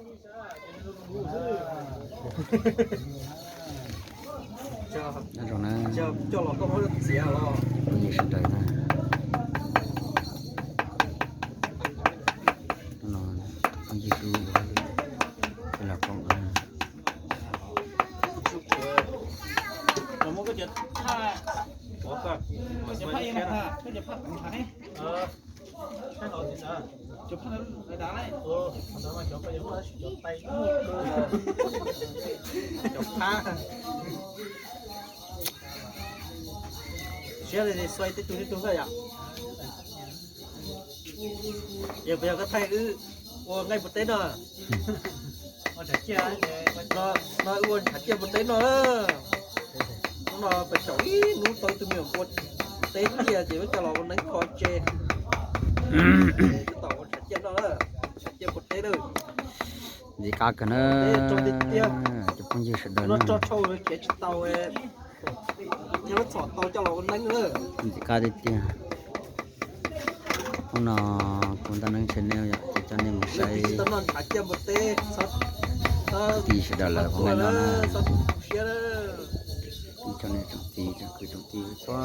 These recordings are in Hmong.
Nyob zoo na, cov phooj ywg sawv daws na, hnub no phooj ywg sub ua los koom na. Cov phab siab li xuai tej tug tej tug yom. Yog puas yog koj thaij wb ua nqaij npua teb no? No wb ua ntshav ciaj npua teb no. Hnub no pes tsawg ib hnub tau ib tug me nyuam npua teb ciaj ces wb coj los ua neeb kho tsev. Tab tom ua ntshav ciaj no, ntshav ciaj npua teb na. Ntxim qab kawg na, cov phooj ywg sawv daws no. Tso tshau khiav tsis tau, thiab txhom tau coj los ua neeb na. Ntxim qab tiag tiag. Hnub no kuv ntaj neeb channel yom, ces coj nej mus saib. Kwv tij sawv daws lawv pom nqaij no na. Coj nej tsoom txiv tsoom kwv tsoom tij txhua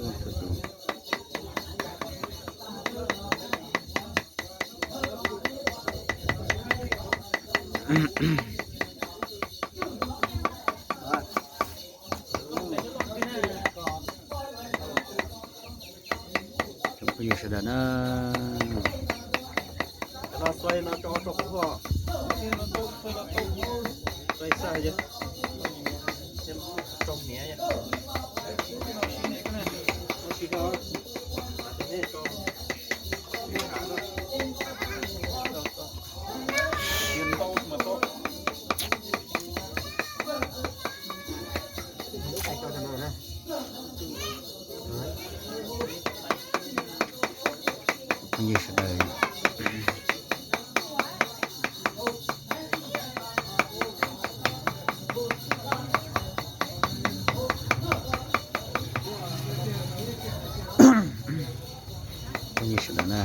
leej txhua tus. Cov phooj ywg sawv daws na. Cov no xuai no tso rau hauv os. Xuai xwb, rau miav. Phooj ywg sawv daws, phooj ywg sawv daws na,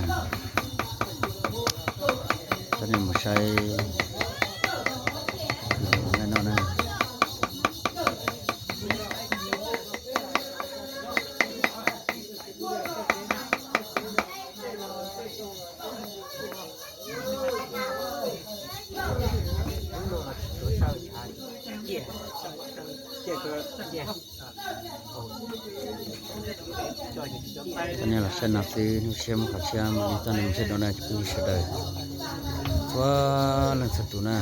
coj nej mus saib nqaij no na. Coj nej los saib no xwb, hnub tshiab muab qhov tshiab mam li coj nej mus saib dua na cov phooj ywg sawv daws txhua leej txhua tus na.